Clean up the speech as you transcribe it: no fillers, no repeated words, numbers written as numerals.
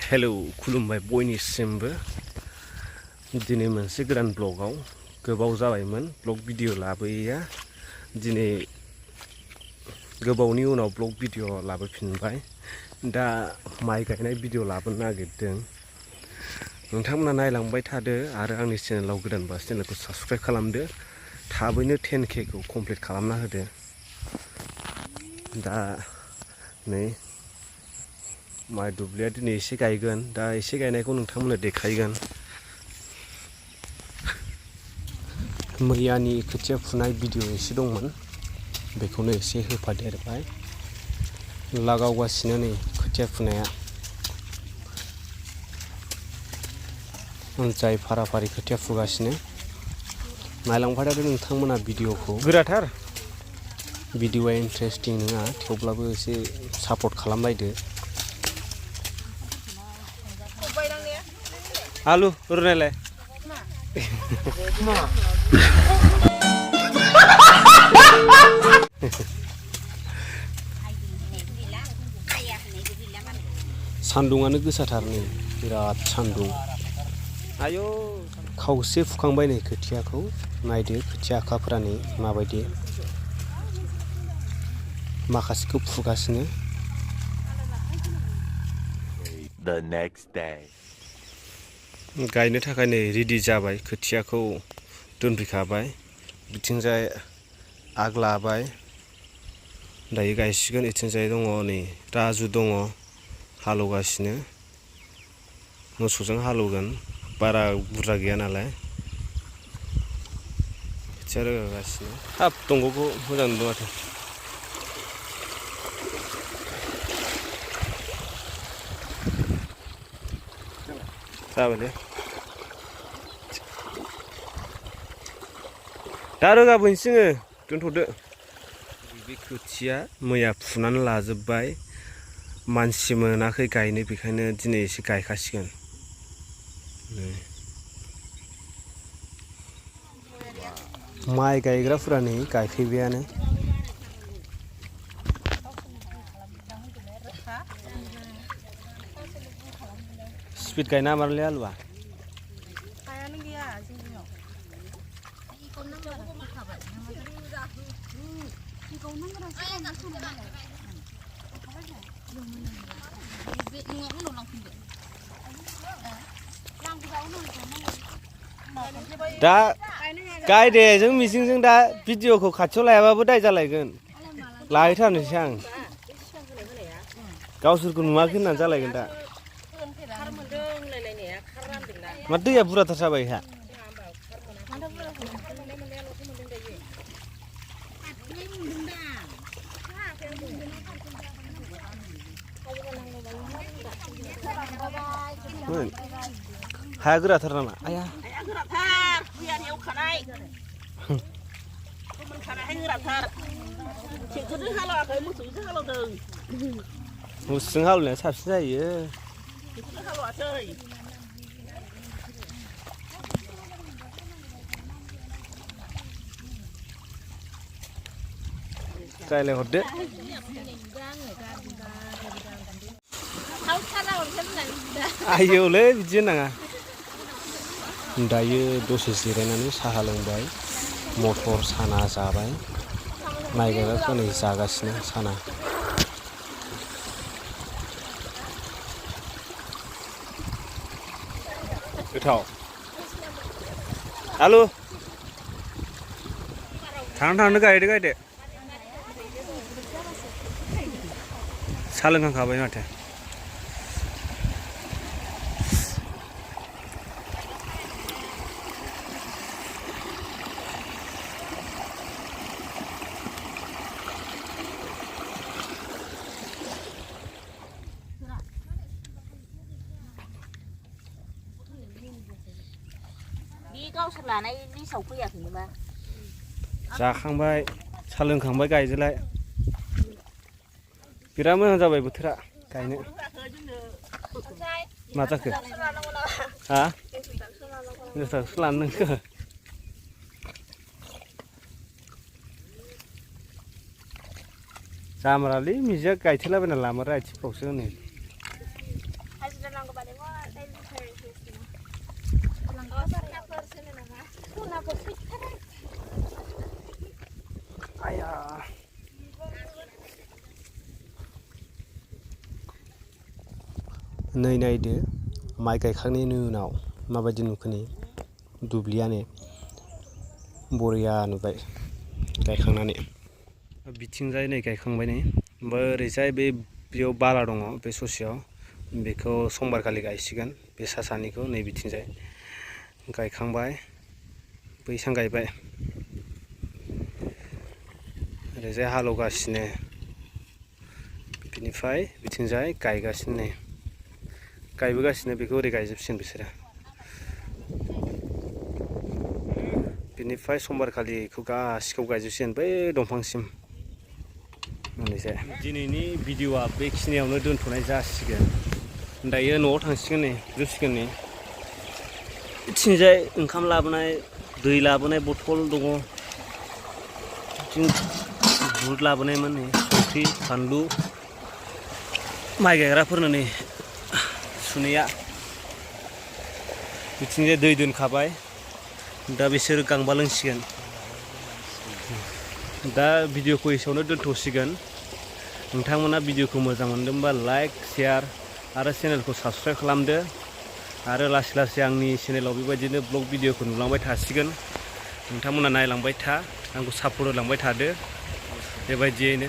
Hello खुलुमबाय बयनिसिमबो दिनै मोनसे गोदान ब्लगाव गोबाव जाबायमोन ब्लग भिडिअ लाबोयैया दिनै गोबावनि उनाव ब्लग भिडिअ लाबोफिनबाय दा माइ गायनाय भिडिअ लाबोनो नागिरदों नोंथांमोना नायलांबाय थादो आरो आंनि चेनेलाव गोदानबा चेनेलखौ साबस्क्राइब खालामदो थाबैनो 10K खौ कमप्लिट खालामना होदो दा नै माइ दुब्लिया दिनै एसे गायगोन दा एसे गायनायखौ नोंथांमोननो देखायगोन मैयानि खोथिया फुनाय भिडिअ एसे दंमोन बेखौनो एसे होफादेरबाय लागावगासिनो नै खोथिया फुनाया जाय फाराफारि खोथिया फुगासिनो नायलांबाय थादो नोंथांमोना भिडिअखौ गोराथार भिडिअआ इन्टारेस्टिं नङा थेवब्लाबो एसे सापर्ट खालामलायदो आलु रुनायलाय सान्दुंआनो गोसाथार नै बिराद सान्दुं आयौ खावसे फुखांबाय नै खोथियाखौ नायदो खोथिया आखाफोरा नै माबायदि माखासेखौ फुगासिनो The next day. गायनो थाखाय नै रेडि जाबाय खोथियाखौ दोनफैखाबाय बिथिंजाय आग लाबाय दायो गायसिगोन इथिंजाय दङ नै राजु दङ हालौगासिनो मोसौजों हालौगोन बारा बुरजा गैया नालाय खोथिया रोगागासिनो हाब दंग'खौ मोजां नुदों माथो जाबायलै दा रोगाबोनोसै जोङो दोनथ'दो बे खोथिया मैया फुनानै लाजोब्बाय मानसि मोनाखै गायनो बेखायनो दिनै एसे गायखासिगोन माइ गायग्राफोरा नै गायफैबायानो स्पिड गायना मारलै आलुआ हायानो गैया जोंनियाव दा गाय दे जों मिजिंजों दा भिडिअखौ खाथियाव लायाबाबो दाय जालायगोन लाहैथारनोसै आं गावसोरखौ नुवाखै होननानै जालायगोन दा मा दैया बुरजाथार जाबाय हा हाया गोराथार नामा आया हाया गोराथार मैयानि एवखानाय फोमोनखानायहाय गोराथार ट्रेक्टरजों हालेवाखै मोसौजों हालेवदों मोसौजों हालेवनाया साबसिन जायो ट्रेक्टरजों हालेवासै रायलायहरदो आयौलै बिदि होनाङा दायो दसे जिरायनानै साहा लोंबाय मटर साना जाबाय माइ गायग्राफ्रा नै जागासिनो साना गोथाव आलु थांनो गायदो साहा लोंखांखाबाय माथो गावसोर लानाय लिस्टआव फैयाखैनोबा जाखांबाय साहा लोंखांबाय गायदोलाय बिराद मोजां जाबाय बोथोरा गायनो मा जाखो हा नोंसो लानो नोंखो जामारालै मिजिया गायथेलाबायना लामारा आथिंफ्रावसो नै Hasilnya nangkep pada mau dari saya sih. Nangkep saya persen nama. Tuh nangkep sih. Ayah. नै नायदो माइ गायखांनायनि उनाव माबायदि नुखोनि दुब्लियानो बरिया नुबाय गायखांनानै बिथिंजाय नै गायखांबाय नै ओमफ्राय ओरैजाय बेयाव बाला दङ बे ससेयाव बेखौ समबारखालि गायसिगोन बे सा सानिखौ नै बिथिंजाय गायखांबाय बैसां गायबाय ओरैजाय हालेवगासिनो बिनिफ्राय बिथिंजाय गायगासिनो नै गायबोगासिनो बेखौ ओरै गायजोबसिगोन बिसोरो बिनिफ्राय समबारखालि बेखौ गासिखौबो गायजोबसिगोन बै दंफांसिम ओरैजाय दिनैनि भिडिअआ बेखिनियावनो दोनथ'नाय जासिगोन दायो न'आव थांसिगोन नै जोबसिगोन नै बिथिंजाय ओंखाम लाबोनाय दै लाबोनाय बथल दङ बिथिं बुट लाबोनायमोन नै संख्रि फानलु माइ गायग्राफोरनो नै सुनैया बिथिंजाय दै दोनखाबाय दा बिसोर गांबा लोंसिगोन दा भिडिअखौ एसेयावनो दोनथ'सिगोन नोंथांमोना भिडिअखौ मोजां मोनदोंबा लाइक शेयार आरो चेनेलखौ साबस्क्राइब खालामदो आरो लासै लासै आंनि चेनेलाव बेबायदिनो ब्लग भिडिअखौ नुलांबाय थासिगोन नोंथांमोना नायलांबाय था आंखौ सापर्ट होलांबाय थादो बेबायदियैनो